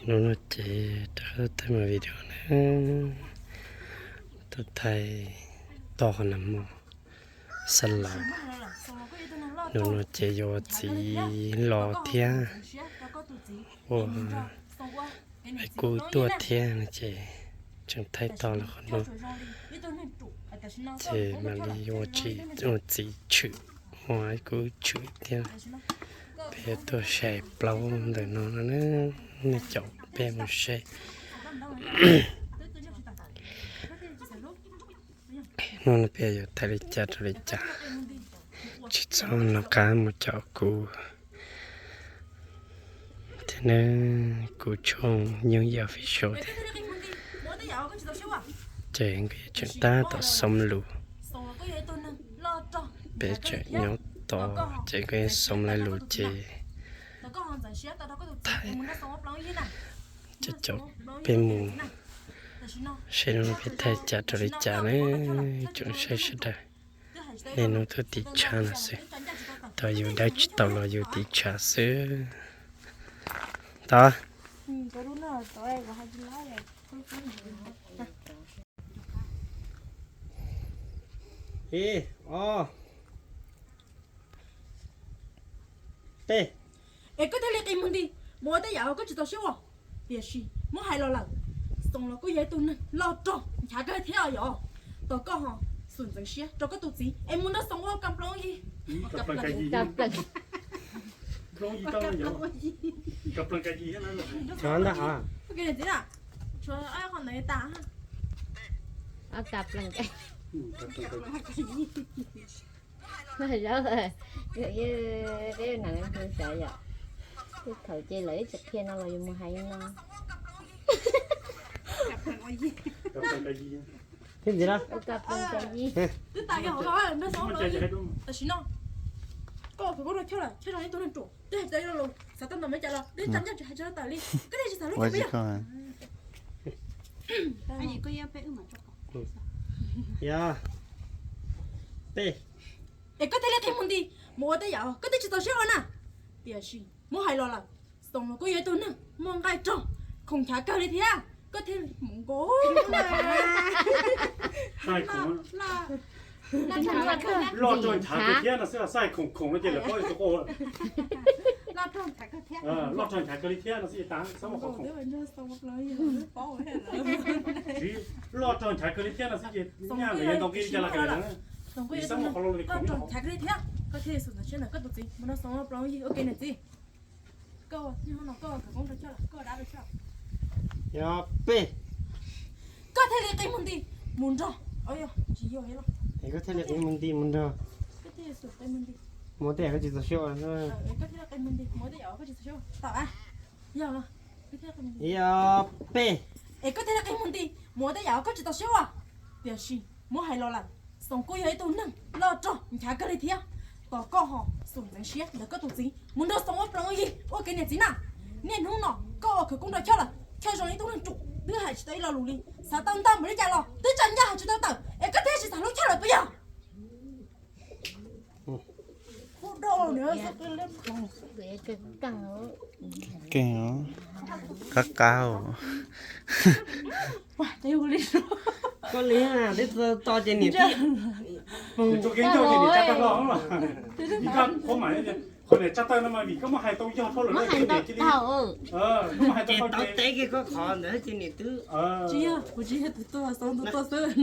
Hnub no ces rov qab thaij me video na, tuaj thaij tog qhov nag hmo sab laug. Hnub no ces yuav ua txiv los thiab, ua ib kub tuaj thiab no ces tseem thaij tog los qhov no, ces mam li ua txiv tshwm, ua ib kub tshwm thiab. Peb tuaj saib plaub ntawm no na, nej caum peb mus saib. Hnub no peb yuav thaij li cas rau li cas, tsis txhob hnov qab mus caum kuv thiab na, kuv tshooj Yooj Yim Official thiab. Ces nkawd yuav tseem tab tom xoo lus, peb tseem nyob tod ces nkawd xoo lawv lus ces thaij cov caum peb mus saib hnub no peb thaij cas rau li cas na, tsoom saib sawv daws. Niaj hnub tuaj tiv tshab no xwb, tau yus dawb tsis tau los yus tiv tshab xwb. Tod. Ib, ob, peb. Es koj thiaj li qi mus nti, mus ua tej yam koj tsis txaus siab ua. Tiam sis muab hais los lawm, Xoom los kuj yog ib tug neeg loj rog nchav kawg thiab yom. Tos koj ho xum ntxeev siab rau koj tus txiv es mus nrog Xoom ua kas nploos yig. Kas nploos yig. Tshuav ntag. Tshuav qhov ntawd tas. Zaub, peb nam hu xav yom. Tej thaum ces lawv ib txwm qhia no los yus mus hais no. Thiab ntxiv na. Twb tas yog hauv los nrog Xoom ua plaws, tam sim no koj ua khawv koob rau Choj lawm, Choj zoo ib tug neeg ruam, twb hais txawv ib lo lus, xav tau ntau me cas los twb tsa ncaj tsis hais Choj tas li. Koj thiaj tsis xav hlub Choj peb yog. Yog. Peb. Es koj thiaj li qi mus nti mus ua tej yam koj twb tsis txaus siab ua na. Tiam sis muab hais los lawm, Xoom los kuj yog ib tug neeg muaj nqaij rog, khoom nchav kawg li thiab, koj thiaj li mus nkaus. Loj rog nchav kawg thiab no xwb, xav hais khoom khoom no ces lawv paub yog tus quaj. Loj rog nchav kawg li thiab no xwb ces tas, xab muab qhov khoom. Loj rog nchav kawg li thiab no xwb ces nyaj lawv yuav ntoo kiag li cas los kav lawv, xab muab qhov lo li khoom. Loj rog nchav kawg li thiab, koj thiaj li xum ntxeev siab ntawm koj tus txiv mus nrog Xoom ua plaws yig ua ke niam txiv. Koj ua, koj ua khawv koob rau Choj, koj ua dab rau Choj. Yog peb. Koj thiaj li qi mus nti mus nrog, tsis yog, es koj thiaj li qi mus nti mus nrog, koj thiaj li xum qi mus nti mus ua tej yam koj tsis txaus siab ua. Koj thiaj li qi mus nti mus ua tej yam koj tsis txaus siab ua tau a. Yog, yog peb. Es koj thiaj li qi mus nti mus ua tej yam koj tsis txaus siab ua. Tiam sis muab hais los lawm, Xoom kuj yog ib tug neeg loj rog nchav kawg li thiab. Tos koj ho xum ntxeev siab ntawm koj tus txiv mus nrog Xoom ua plaws ua yig ua kev niam txiv na. Niaj hnub no koj ua khawv koob rau Choj lawm, Choj zoo li ib tug neeg ruam, twb hais tsis tau ib lo lus li, xav tau ntau npaum li cas los twb tsa ncaj hais tsis tau tawm, es koj thiaj tsis xav hlub Choj lawm puas yog? Keeg, qab qab. Koj li twb to ces niam tij. Qhov niam tsab tawj no mas vim koj muab hais tau yog dhau lawm, ces tau teb kiag koj qhov ntawd ces niam twb. Tsis yog, kuv tsis yog tus tuaj, Xoom tus tuaj xwb.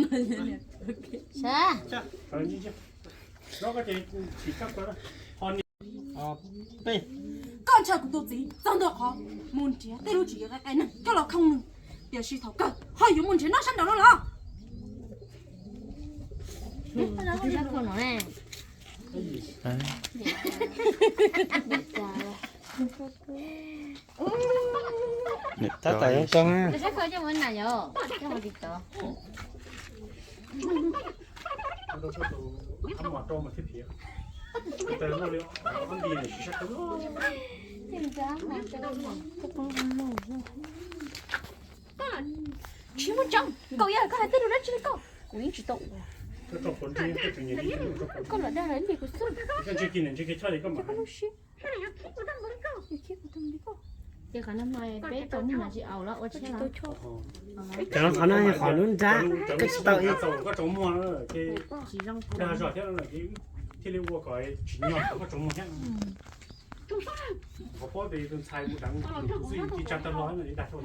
Koj ntshaw kuv tus txiv txog ntua qhov mus nrhiav tej lub tswv yim qai qai neeg coj los khoom nws, tiam sis thaum kawg ho yuav mus nrhiav noj sab nraud no los. Tab tom zoo zoo na. Tsis muaj tseeb, koj yog koj hais tej lus dab tsi li koj, kuv yeej tsis tau ua. Koj los dag lawv li kuv xwb. Koj lub siab, yus khib kuv tag npaum li koj. Ces qhov no mas peb tau muag mas tsis aus los ua tsheb los. Cov qhov no yog qhov lub nrab, koj tsis tau ib. Tsis zoo. Thiaj li ua kom tsis nyog koj tsoom muag thiab. Qhov pob tes tus ntxhais mus deev tus txwj ywm ci tsa tag los no dag rau.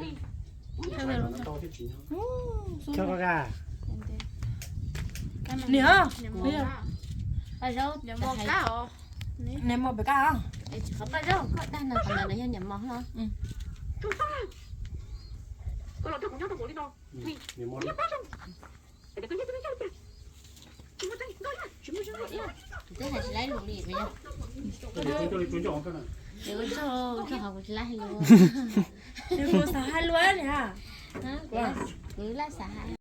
Cov ko ka. Niam, niam mos pem kab os. Qhov paj zaub koj dag no qhov ntawd no yog niam mos los? Twb hais tsis laib lus li. Kuv tsis laib hais lus. Kuv laj xav hais.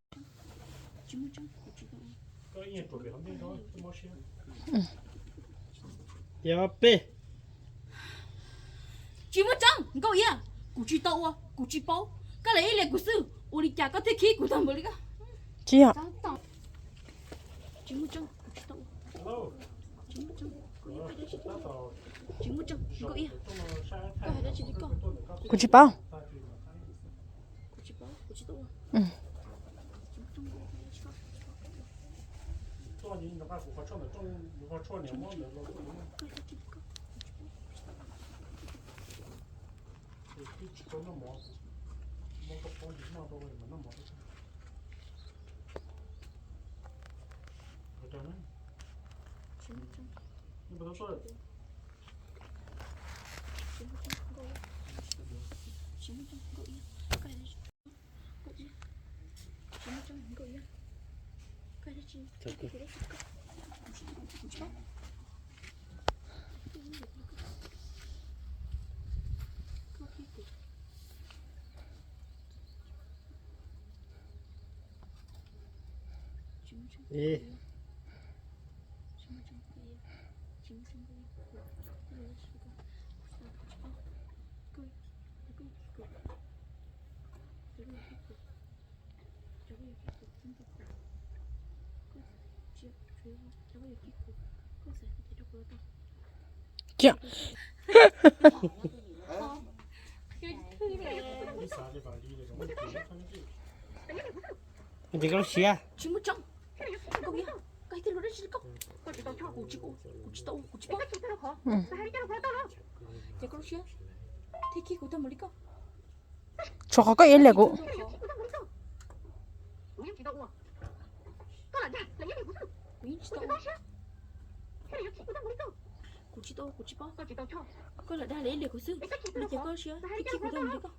Yog peb. Tsis muaj tseeb, Nkauj Iab, kuv tsis tau ua, kuv tsis paub, koj lam ib leeg kuv xwb, ua li cas koj thiaj khib kuv tag npaum li koj? Tsis yog. Tsis muaj tseeb, kuv tsis tau ua. Tsis muaj tseeb, Nkauj Iab, tsis muaj tseeb, Nkauj Iab, koj hais dab tsi li koj? Kuv tsis paub. Kuv tsis paub, kuv tsis tau ua. Cia. Ces koj lub siab. Tsis muaj tseeb. Koj hais tias lus dab tsi li koj? Kuv tsis, kuv tsis tau, kuv tsis paub. Ces koj lub siab thiaj khib kuv tag npaum li koj. Tshuav qhov koj ib leeg kuv. Kuv yeej tsis tau. Kuv tsis tau, kuv tsis paub. Koj lam dag li ib leeg kuv xwb, li cas koj lub siab thiaj khib kuv tag npaum li koj?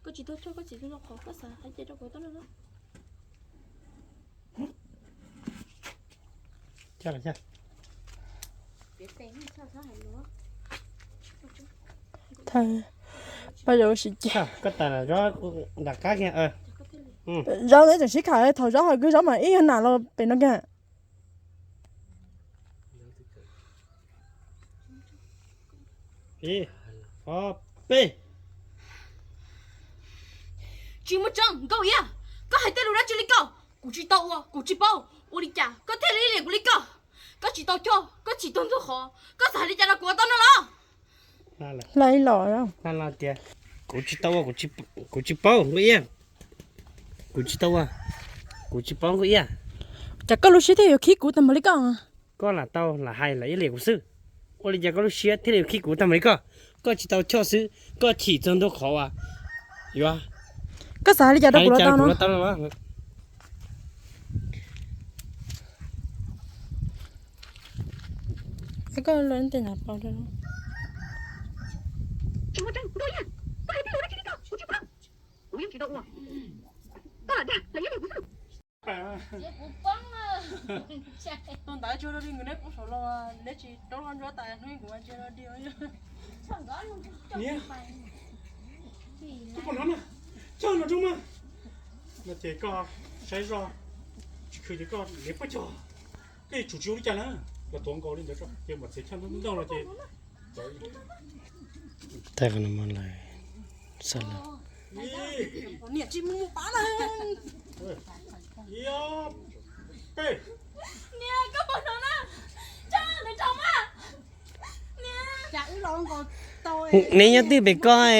Koj tsis tau choj, koj tsis tau qhov, koj xav hais tias rau kuv tau no. Thawj, pab zaub sib ceg. Koj tas zaub nram qab kiag. Zaub ntawd tseem sib khawm, thaum zaub hauv kwv zaub mas ib yam nam los pem no kiag. Ib, ob, peb. Tsis muaj tseeb, Nkauj Iab, koj hais tej lus dab tsi li koj? Kuv tsis tau ua, kuv tsis paub, ua li cas koj thiaj li ib leeg kuv li koj? Koj tsis tau choj, koj tsis tau ntug qhov, koj xav hais li cas rau kuv tau no los? Hla ib los tias kuv tsis tau ua, kuv tsis paub Nkauj Iab. Kuv tsis tau ua, kuv tsis paub Nkauj Iab. Cas koj lub siab thiaj yuav khib kuv tag npaum li koj? Koj lam tau lam hais lam ib leeg kuv xwb, ua li cas koj lub siab thiaj li yuav khib kuv tag npaum li koj? Koj tsis tau choj xwb, koj chim txog ntug qhov uas yuav, koj xav hais li cas rau kuv los tau no? Koj lua tej na pau. Tus ntawd tsuas rau li nkawd neb poob saum los neb tsis rau los ntsuab tas hnub kuv mas tsis rau li. Niam, koj pom no na, cog no rau mas. No ces koj saib zoj, tsis khwv ces koj niam pab cog. Koj yuav tsum tsis ua li cas na, los tuav nkaus li ntawd ces mam txiav cog ntau los ces. Tag no lawm, xa lawm. Niam tsis mus pab na. Niam, koj pom no na, cog nws rau mas. Neb nyob twj pem koj,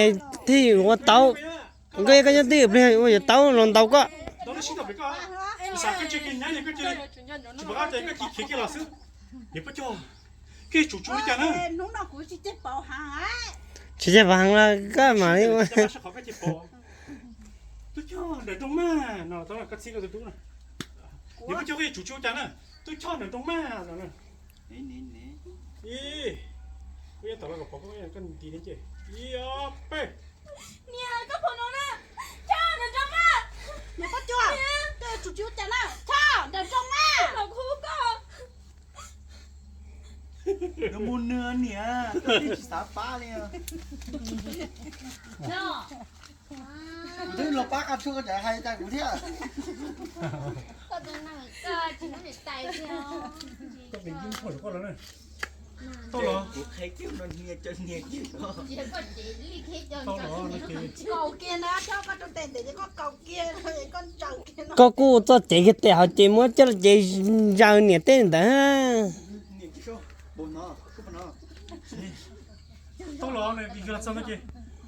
Thij ua tau. Nkauj Iab, koj nyob twj ywm pliag, ua yuav tau los ntaus koj. Tsis ceg pov heev los koj mam li ua. Tub choj nram nroog mag. Ib, koj nti ne ces ib ob peb. Niam, koj pom no na, choj nram nroog mag. Niam, koj cua, koj tsum tsis ua cas na, choj nram nroog mag. Nws mus nws niam, koj twb tsis xav pab li. Twb los pab qab tshuaj koj tseem hais cas kuv thiab. Tau los, tau los no ces kaus kiag na, koj rau tes ntev ces koj kaus kiag, koj ntsaws kiag no. Koj kuj txoj cev kiag tes hauv ces muab coj los cev zaws niam tej ntawd. Tau los, yog txog no ces,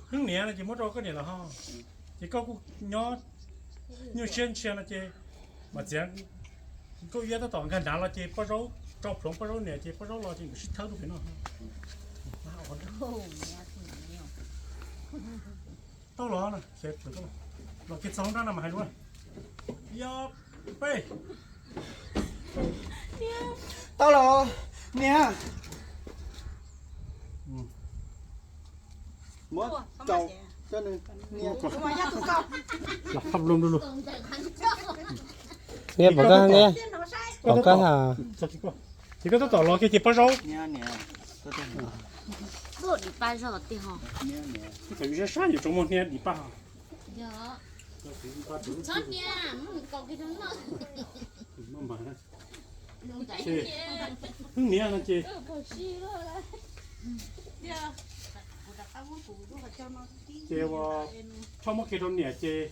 hnub niam no ces muab rau koj niam lawm ho. Ces koj kuj nyob nyuaj siab ntsia no ces mam txiav. Nkauj Iab tab tom nkag nrad los ces Paj Zaub, rau plhuav Paj Zaub niam ces Paj Zaub los ces nkawd sib thawb rau pem no. Tau los, los kiag txog nrab no mas hais lus. Ib, ob, peb. Tau los, niam. Muab rau, coj nws, niam. Los khab lub lub lub. Neb pom koj, neb pom koj ha. Ces koj tab tom los kiag ces Paj Zaub. Paj Zaub tiag ho. Koj txawm yus sab sab yus tsoom muag hnia dim paj ho. Txhob hnia, muab nws kaus kiag rau noj. Hnub niam no ces, ces ua, Choj muab kiag rau niam ces,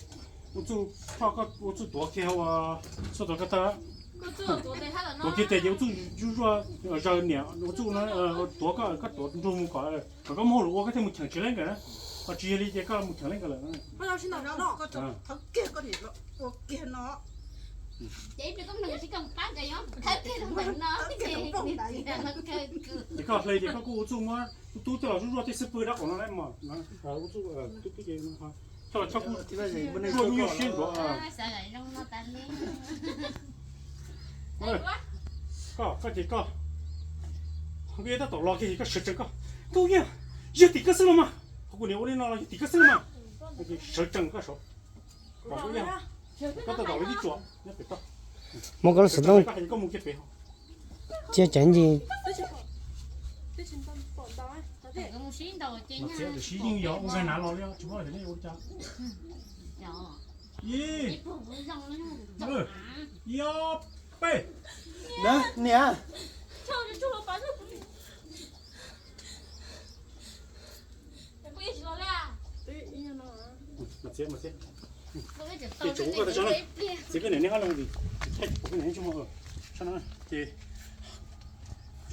ua txuj, Choj koj ua txuj tuav kiag ua, txuj tuav koj tag, tuav kiag tes ces ua txuj zuj zuaj, zaws niam ua txuj no, tuav koj, koj tuav nrug mus kom, kom koj muaj hauj lwm ua koj thiaj mus cheem tsis leej nkawd na. Ho tsis yog li ces koj mus cheem leej nkawd lawm. Ces koj hle ces koj kuj ua txuj muab tub coj los zuj zuaj tej xwb pw dab qaum no na mog, ua txuj tub tub ces coj los Choj kuj zuaj nyuaj siab ntuav. Koj, koj ces koj, Nkauj Iab tab tom los kiag ces koj sawv tsees koj. Nkauj Iab, yog tim koj xwb los mas. Qhov kuv niam ua li no los yog tim koj xwb los mas. Sawv tsees koj saud. Nkauj Iab, koj tab tom los tib tsuas nyob pem toj. Muab koj lub xov tooj cia ceev ntsis. Mas txiav tam sim yeej yog ua nkag nav los li tsis paub nej ua li cas. Ib, ib, ob, peb. Niam. Mas txiav, mas txiav. Ces tsum koj tau sab na, txiav koj niam neb hab loo vim thaij tsum koj niam neb tsis muaj. Sab no ces,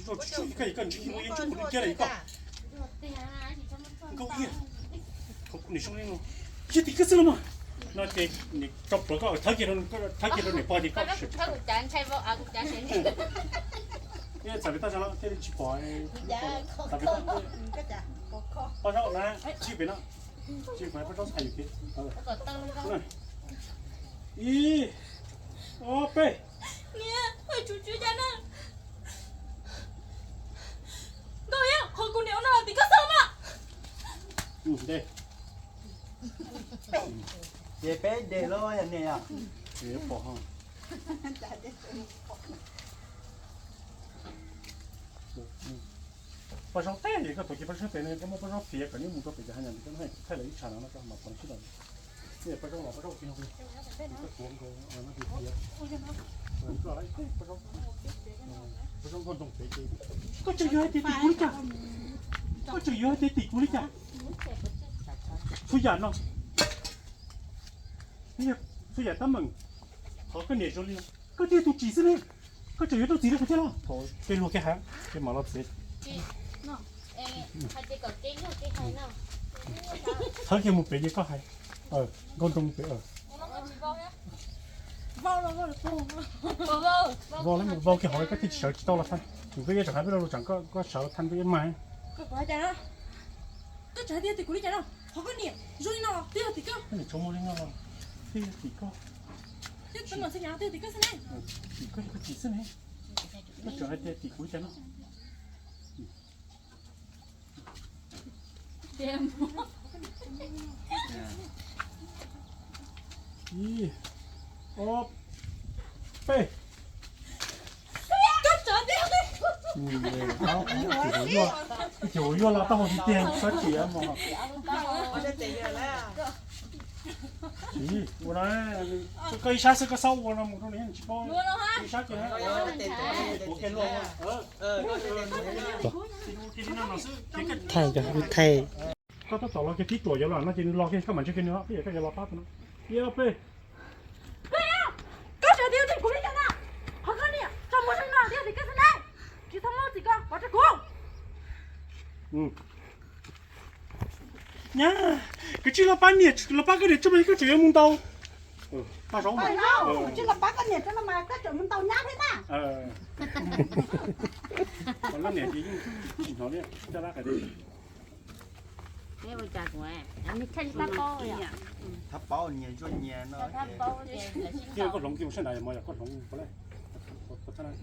koj, koj ntsib kiag mus yeej tsis mus li kiag li koj. Nkauj Iab, qhov kuv niam zoo li no, yog tim koj xwb los mas. No ces niam tso plhuav koj thawb kiag, thawb kiag rau niam pog ces koj sawv tsees. Txawm pem toj no thiaj li tsis pom. Paj Zaub na, tsij pem no, tsij pem Paj Zaub hais yus kev. Ib, ob, peb. Nkauj Iab, qhov kuv niam ua no tim koj xwb los mas. Ces peb de los yog niam yom. Pom ho. Paj Zaub teb, koj tuav kiag Paj Zaub tes no, koj muab Paj Zaub fiav kom neb mus rau pem cov hav nyom ntawd, koj thaij lawv ib tsam no koj mam pom sib ntaus. Paj Zaub los Paj Zaub ua kiag no, koj tuav nkaus no fiav. Paj Zaub nkauj ntoo pem ces, koj tseem yuav hais tias tim kuv li cas? Koj tseem yuav hais tias tim kuv li cas? Txhua yam no, txhua yam tab meeg, qhov koj niam zoo li no, koj thiaj tus tsim xwb ne. Koj tseem yuav rau txiv rau kuv thiab los? Thaum kev luag kev hais, kev mam los txiav. Thawb kiag mus pem ces koj hais. Nkauj ntoo pem. Vau lawm, vau kiag hauv koj thiaj tsis sawv tsis tau los tha. Yus koj yeej tsam hais peb lo lus tsam koj sawv los tha peb yeej mag. Koj tsam hais tias tim kuv li cas no, qhov koj niam zoo li no twb yog tim koj. Koj niam tshua muaj li no los twb yog tim koj. Twb txog no txhia nyab twb yog tim koj xwb ne. Tim koj, koj tim xwb ne. Koj tsam hais tias tim kuv li cas no. Ib, ob, peb. Ib, ces ua yuaj los tau hauv tiag tiag, txhob tsim mog. Ua no, koj ib sab xwb koj xav ua no mus rau nws yeej tsis paub. Ib sab kiag, tuav kiag luaj. Thaij, thaij. Koj tab tom los kiag tib tuam yuav los no ces nws los kiag koj mam ntsib kiag nws, koj yuav los pab tus no. Ib ob peb. Koj sawv tias tim kuv li cas na? Qhov koj niam tso muag li no tias tim koj xwb ne. Tsis txhob muab tim koj, pov tseg kuv. Nyab, koj tsis los pab niam, los pab koj niam tso mas koj tseem yuav mus ntaus. Pab zaub, tsis los pab koj niam tso mas koj tseem mus ntaus nyab thiab na. Lub niam ces yeej tsis hnov li, coj dab qais. Thab paub nyias zuaj nyias no. Koj hloov kiag mus sab nrad, yog koj hloov.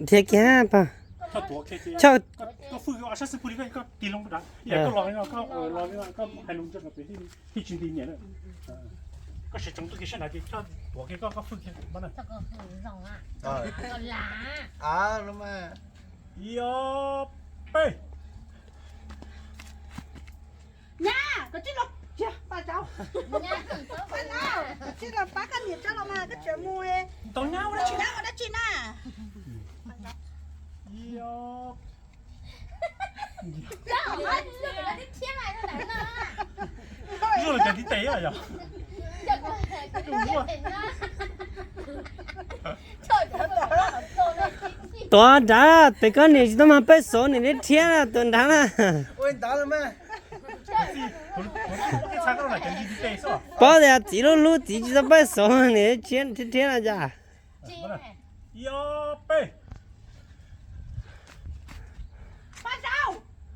Dhia kiag pog. Koj fwj sab xwb pug li koj tig loo nrad, koj los li no, koj los li no, koj hais lus ntsia pem thiaj tsis nti niam na. Koj siv tsoov tuaj kiag sab nrad ces koj tuav kiag koj, koj fwj kiag. Ib ob peb. Nyab, koj tsis los, pab zaub, koj tsis los pab koj niam tso los mas koj tseem mus. Tau nyab ua dab tsi na? Zuaj los cov tib tes yog. Tuav nrad, pem koj niam tsis tau mas pej xov niam neb rhiab na, tuav nrad na. Paub tias txiv lub hlub txiv tsis tau pej xov niam rhiab rhiab no cas. Pab zaub,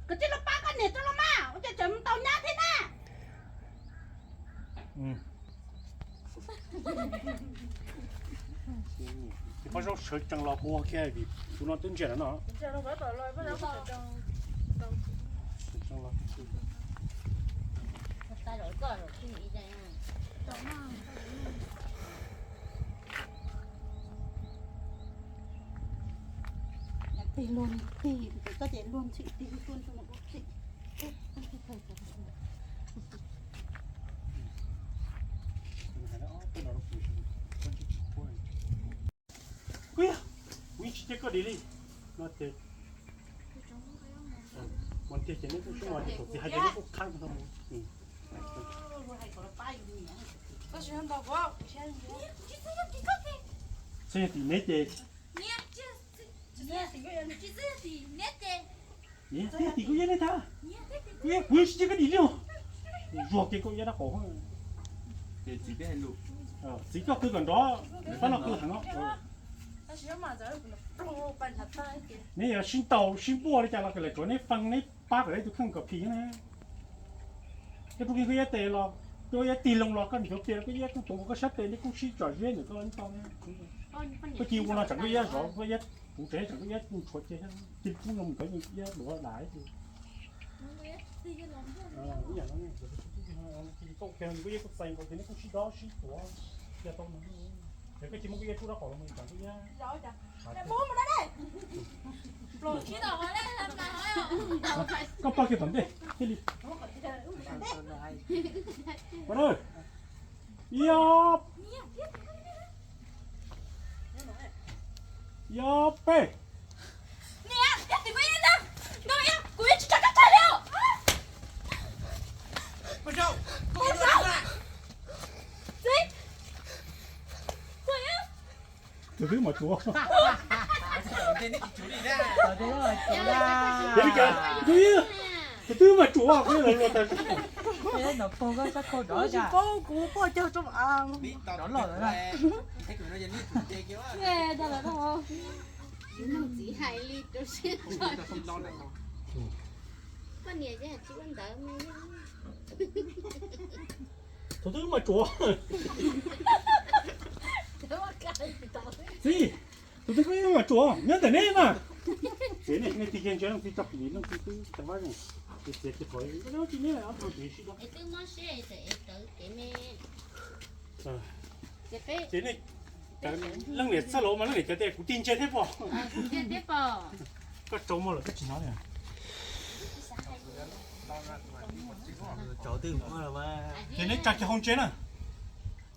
koj tsis los pab koj niam tso los mas ua cas tseem mus ntaus nyab thiab na. Ces pab zaub sawv tsees los puag kiag vim tus no twb ntsia lawm no. Tig luag tig, koj ces luag ntxhi tig tuaj ntsuj mus ua txim. Kuv yeej tsis cia koj dim li no ces, mus tiag ces neb kuj sib mus ces thaum txiv hais tias neb kuj qhab no. Txhob yog tim neb ces, txhob yog tim koj iab neb tag. Kuv yeej tsis cia koj dim li os. Zuag kiag koj iab dab qau. Txiv koj qw kom nrov, pab no qw heev os. Neb yuav sib ntaus sib npuaj li cas los kom lawv tsuav neb fee neb pab kom ib tug kheej kom phim na. Koj rub kiag koj iab tes los, koj iab tig loo los koj nim cuav pias koj iab kuj tuav koj sab tes neb kuj sib tsom ziab ntawm koj tau. Koj cia ua no tsam koj iab zov koj iab, kuv tseem tsam koj iab kuj tshuav cia, cia kuj no mus kov iab duav dam ces. Koj cia koj iab kuj txais nkaus ces neb kuj sib dob sib tuav cia tau no. Es koj cia muab koj iab rub dab qau los mus tsam koj iab. Koj pab kiag tom ntej thiaj li. Ib ob, ib ob peb. Tus twb mas tsuav. Tus twb mas tsuav, kuv lawv luag tas. Ntawm pog koj sab khau dov, kuv poj cog rau av dov loj lawm na. Txiv hais li rau siab tso. Poj niam ces tsis ua ntawd me. Tus twb mas tsuav. Txiv, tus twb mas tsuav nyob ntawm neb na. Txiv ne, nej tig cia ntsia leej txiv tso, leej txiv twb tau vab zeeg. Txiv txiav tsis qhov tsis neb ob tug txiv sib dab. Ces nej, leej niam txhaj los mas leej niam cov tias kuv tig ntsia thiab pom. Koj tsaus muag lawm koj tsis hnov li. Ces neb tsa kiag hauv ntsia na.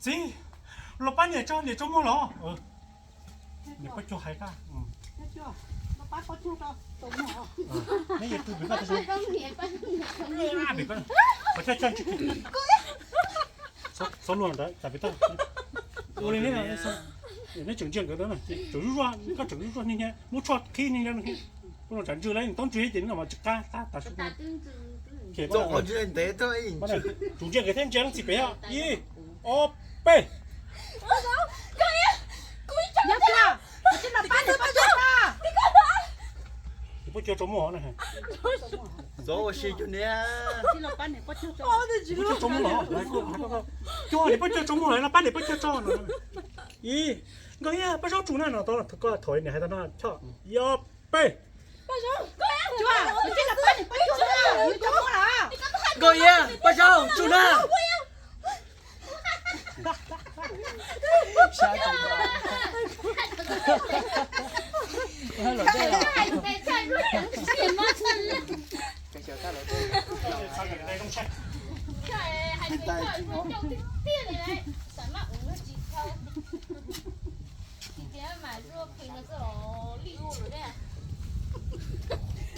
Txiv, los pab niam tso, niam tsaus muag los. Niam Paj Cuag hais koj. Neb yuav tu pem koj, txhob luag ntawd, tsam pem toj. Ua li neb, neb tseem ntsia nkawd ntawd na, tseem zuj zuaj, koj tseem zuj zuaj niag, muab tshuaj qhib niag, ua tsam ntsws lawm taub ntsws ces neb mam tsis qab tab tas su. Tsum ntsia nkawd thiab ntsia leej txiv pem, ib, ob, peb. Niam Paj Cuag tsaus muag na. Niam Paj Cuag tsaus muag lawm, los pab niam Paj Cuag tso no. Ib, Nkauj Iab, Paj Zaub tsum na no, koj thaum niam hais tau no, choj, ib, ob, peb. Nkauj Iab, Paj Zaub tsum na.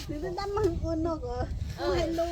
Nws twb tab meeg ua no kom ua hais lus.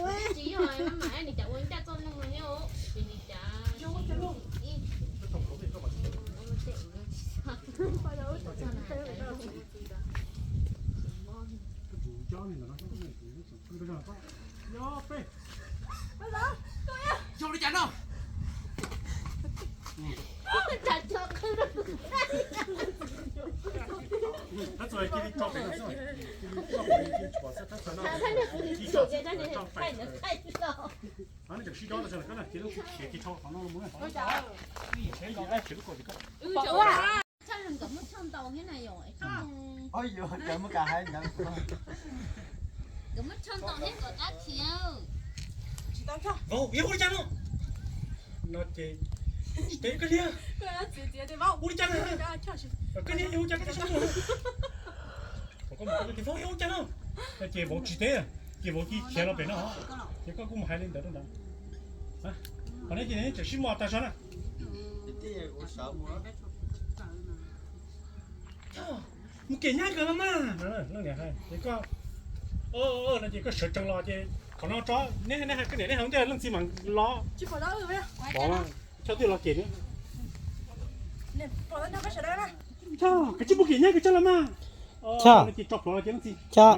Nkawd muab tsho ntaus thiab na yom. Nkawd muab tsho ntaus thiab kom qab khiav. Vauv, yog ua li cas no? No ces, koj niam, ua li cas no? Koj niam, yog ua cas koj tsis sab luag? Koj mus, koj tias Vauv, yog ua li cas no? No ces Vauv tsis teb, ces Vauv cia khiav los pem no, ces koj kuj mus hais li ntawd rau ntawd. Qhov no ces neb tseem sib muag tag zog na. Mus kem nyab nkawd los mas. Leej niam hais ces koj, no ces koj sawv tsees los ces qhov no tso, neb, neb hais koj niam neb hais ua ntej leej txiv mam los. Pov, Choj twb los kem ne. Choj, koj tsis mus kem nyab nkawd tso los mas. Choj, no ces tso plhuav los ces leej txiv Choj,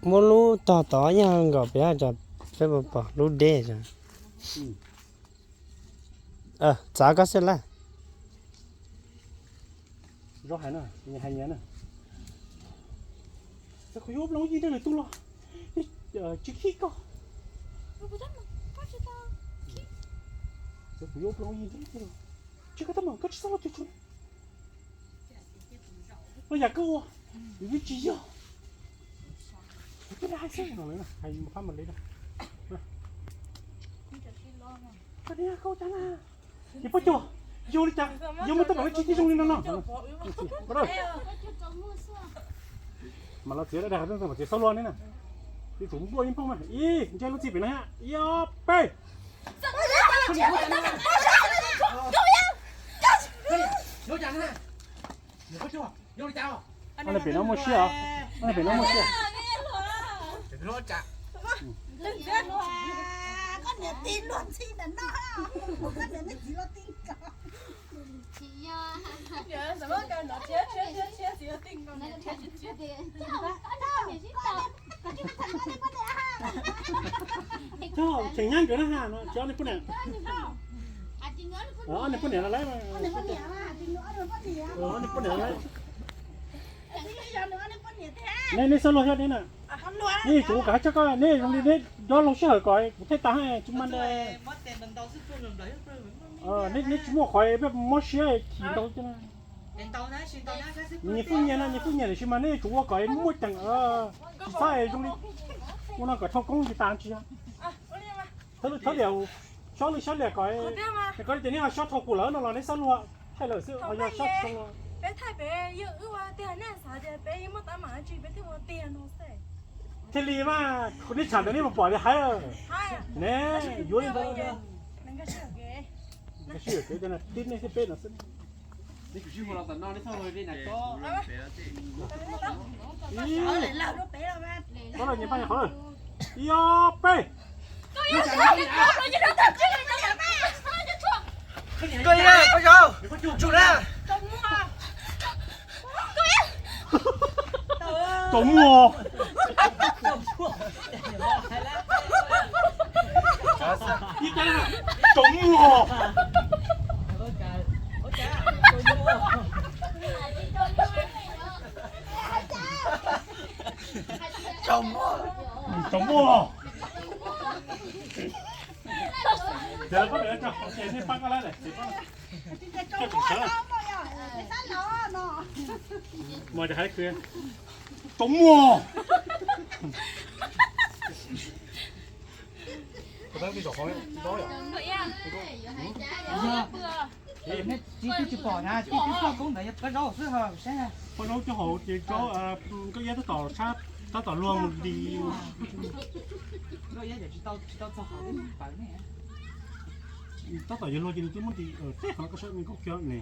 muab lub tog tod yog nkaus pem, peb pom lub deb. Txav koj xwb lawm. Zaub hais na, hais nyias na. Txawm kuv yuav ua nplooj yig nrog lwm tus los, tsis khib koj. Txawm kuv yuav ua nplooj yig nrog lwm tus los, tsis koj tab meeg koj tsis txhob los twg tsuag. Los yam koj ua, nws twb tsis yog. Koj hais xwb no, hais phab mam li na. Koj niam, koj ua cas na? Niam Paj Cuag, yog li cas yog muaj teeb meem dab tsi thiaj zoo li no no? Mas los txiav dab, txiav xauj luag ne na. Yuav tsum npuaj ib nplooj mas. Ib, ntsia lub txij pem no, ib, ob, peb. Pem no muaj siab os. Pem no muaj siab. Cheem nyob nkawd na ha, tsis ob niag poj niam. Ob niag poj niam no lawm. Ob niag poj niam no lawm. Nej, nej xav luag thiab nej na. Nej tsuas ua kom hais txog koj, nej zoo li nej nco loo sij hawm kom kuv thiaj tas, tsis mas neb tsis muaj qhov peb mob siab chim ntau. Nyias phooj nyias no nyias phooj nyias tiam sis mas nej tsuas ua kom muaj ceem, tsis txhob zoo li ua no kom thauj koob tsis tas tsis yog. Thawb lwm thawb liam, xob lwm xob liam kom, kom tias nej ho xob dhau kuv lawm no los nej xob luag thaij lawm xwb ho yog xob tsis tau luag. Thiaj li mas nej tsham ntawd nej puas pom li hais ne, yuav li ntawd. Tib nej thiab peb no xwb. Ib, ob peb. Koj, koj zaum tsum na. Tau muag. Tau muag. Tau muag. Mus rau hais kwv, tau muag. Tsis, twb tsis pom na, tib tug txoj koob ntawd yog Paj Zaub xwb ho saib. Paj Zaub coj hauv ces Zaub, Nkauj Iab tab tom sab, tab tom luag mus nti. Tab tom yog luag ces nws twb muab nti, tej qhov no koj saib me nkauj kiag ne.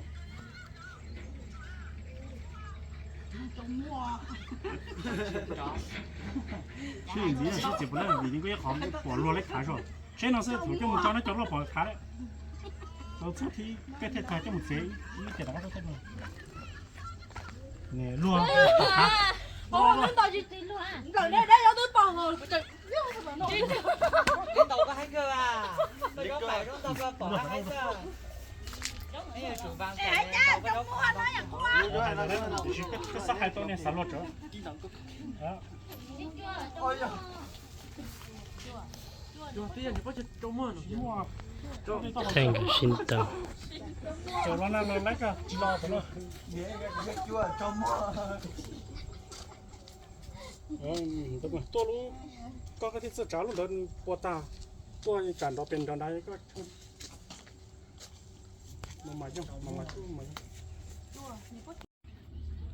Sib nti sib txiav puas lab vim Nkauj Iab qhov pom luag lab khav zog. Tsheb no xwb thaum coj mus tso no cov luaj pom khav lawm. Tau txog thib peb thiaj tag coj mus txiav ib ce rov qab tuaj. Luag pom khav. Koj xav hais tau niag xav luag tsawv. Theej sib tau. Tuaj lub, koj koj thiaj txawj tsav lub ntawd pua tag, tuaj tsam nrov pes nrov nrad koj.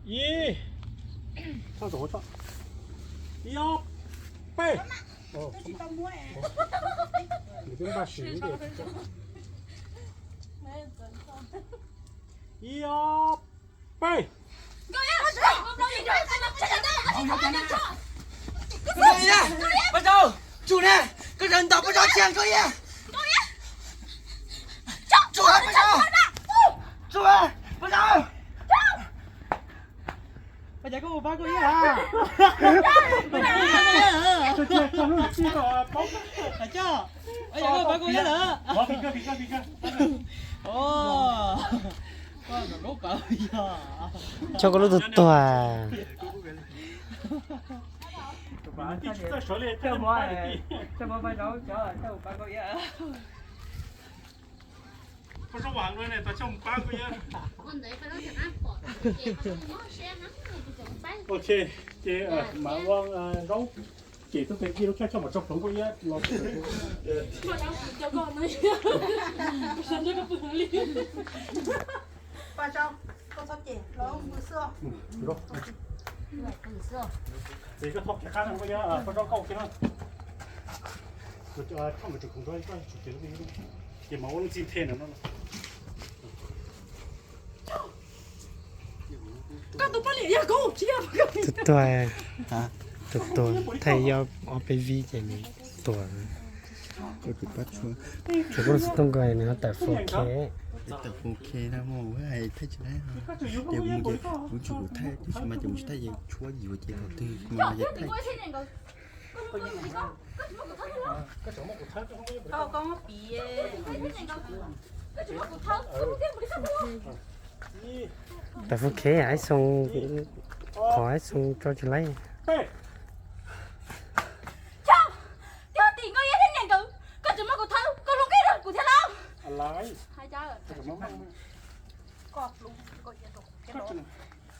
Ib, thoj tus hauv tso. Ib ob peb. Nws twb npaj sim ib, ib ob peb. Paj Zaub, tsum na, koj zav ntaus Paj Zaub tsis Nkauj Iab. Tsum, Paj Zaub, tsum, Paj Zaub. Paj Zaub, koj mus pab Nkauj Iab a? Paj Zaub, koj pab Nkauj Iab lawm. Coj koj lub tug tuag. Ok, ces mam ua Zaub cem tub pes kij lub choj choj mam tso plhuav Nkauj Iab los. Paj Zaub, koj txhob cem, los mus xwb. Ces koj txhob cem qab no, Paj Zaub, koj ua kiag no. Koj tseem khoom rau koj tsum cem, ces mam ua lub txim nthe no. Tus tuag, tus tuag thaij ob peb vib ces nws tuag. Ces koj lub xov tooj ko nws ho tawm four K. Tawm four K na, muaj hais thaij tsis tau. Ces kuv tsum kuv thaij, tab sis mas ces mus tsis thaij, ces tshuab yuav ces qhov twg mas ces thaij. Tam fub khev ib xoo, qhov ib xoo tso tsis laib. Koj tsis muaj kuv thawb, koj hlub nkauj rau kuv thiab los?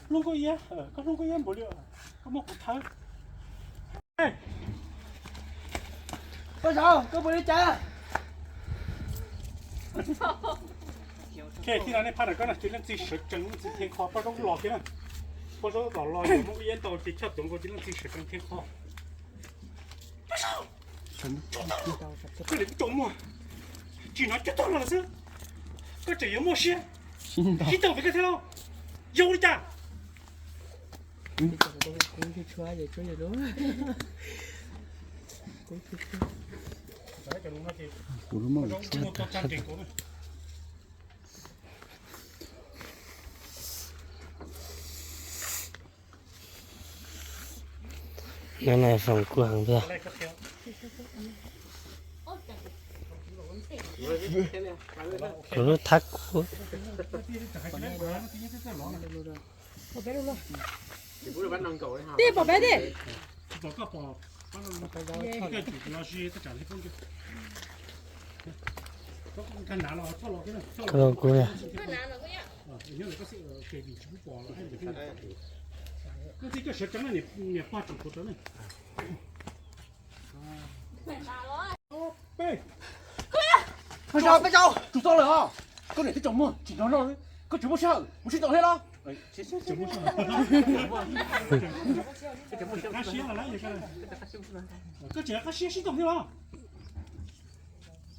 Hlub nkauj iab, koj hlub nkauj iab npaum li, koj muaj kuv thawb. Paj Zaub, koj puas li cas? Thiab no nej phab ntawm koj no ces leej txiv sawv tsees leej txiv theej qho, Paj Zaub los thiab na. Paj Zaub tom los yog muaj ib yam ntau ces choj tuav nkaus ces leej txiv sawv tsees theej qho. Koj niam tub tsaus muag, tsis hnov cov tog los xwb. Koj tseem yuav muaj siab sib tog vim koj thiab lauj? Yog ua li cas? No na foom kuj heev tiag. Kuv lub thab kuv. Tej pom peb tej. Kuv Paj Zaub, Paj Zaub, tsum tau lawm os. Koj niam tub tsaus muag, tsis hnov no, koj tseem muaj sij hawm mus sib tau thiab los? Koj tseem qab siab sib tau thiab los?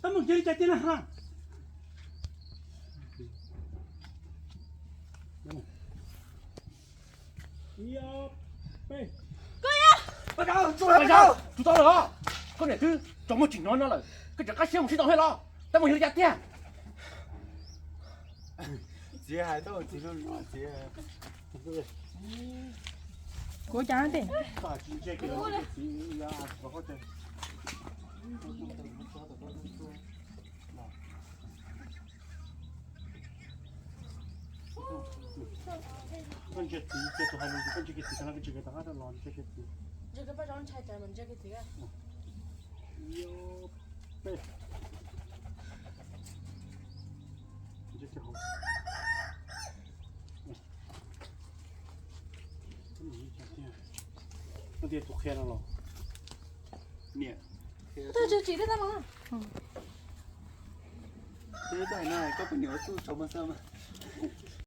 Tab meeg cia li cas tiag na ha. Paj Zaub, tsum tau lawm os. Koj niam twb tsaus muag tsis hnov no lawm, koj tseem qab siab mus sib tau thiab los? Tab meeg cia li cas tiag? Txiv hais tau txiv no txiv. Kuv cas tej. Koj ntsia txiv ces tus hais lus ces koj ntsia kiag txiv, koj ntsia kiag rov qab los ntsia kiag txiv. Ntsia kiag Paj Zaub ntshai tsam mas ntsia kiag txiv. Peb. Ntsia kiag hauv. Koj tias tus qhia no los? Niam. Tsis tsis tsis tsis tsis. Koj poj niam ua txuj tsaus mas xav mas.